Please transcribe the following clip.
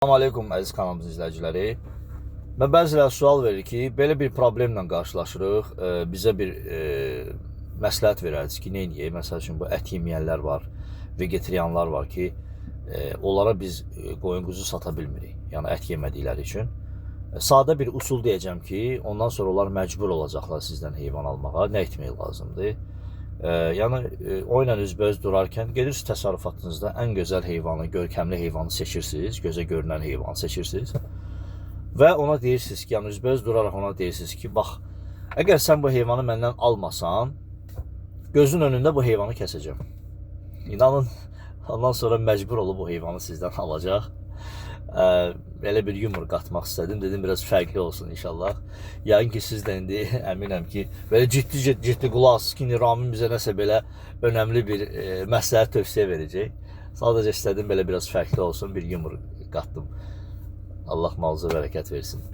Salam aleykum əziz kanalımızın izləyiciləri. Mən bəziləri sual verir ki, belə bir problemlə qarşılaşırıq. Bizə bir məsləhət verərdiniz ki, nə edək? Məsəl üçün bu ət yeməyənlər var, vegetarianlar var ki, onlara biz qoyun quzu sata bilmirik. Yəni ət yemədikləri üçün. Sadə bir usul deyəcəm ki, ondan sonra onlar məcbur olacaqlar sizdən heyvan almağa. Nə etmək lazımdır? Yəni o ilə üzbəüz durarkən gedirsiniz təsərrüfatınızda ən gözəl heyvanı, görkəmli heyvanı seçirsiniz, gözə görünən heyvanı seçirsiniz və ona deyirsiniz ki, yəni üzbəüz duraraq ona deyirsiniz ki, bax, əgər sən bu heyvanı məndən almasan, gözün önündə bu heyvanı kəsəcəm. İnanın, ondan sonra məcbur olub bu heyvanı sizdən alacaq. Belə bir yumor qatmaq istədim. Dedim biraz fərqli olsun inşallah. Yəqin ki siz də indi əminəm ki, belə ciddi ciddi qulaq asın ki, indi Ramin bizə nəsə belə önəmli bir məsləhət tövsiyə verəcək. Sadəcə istədim belə biraz fərqli olsun, bir yumor qatdım. Allah malınıza bərəkət versin.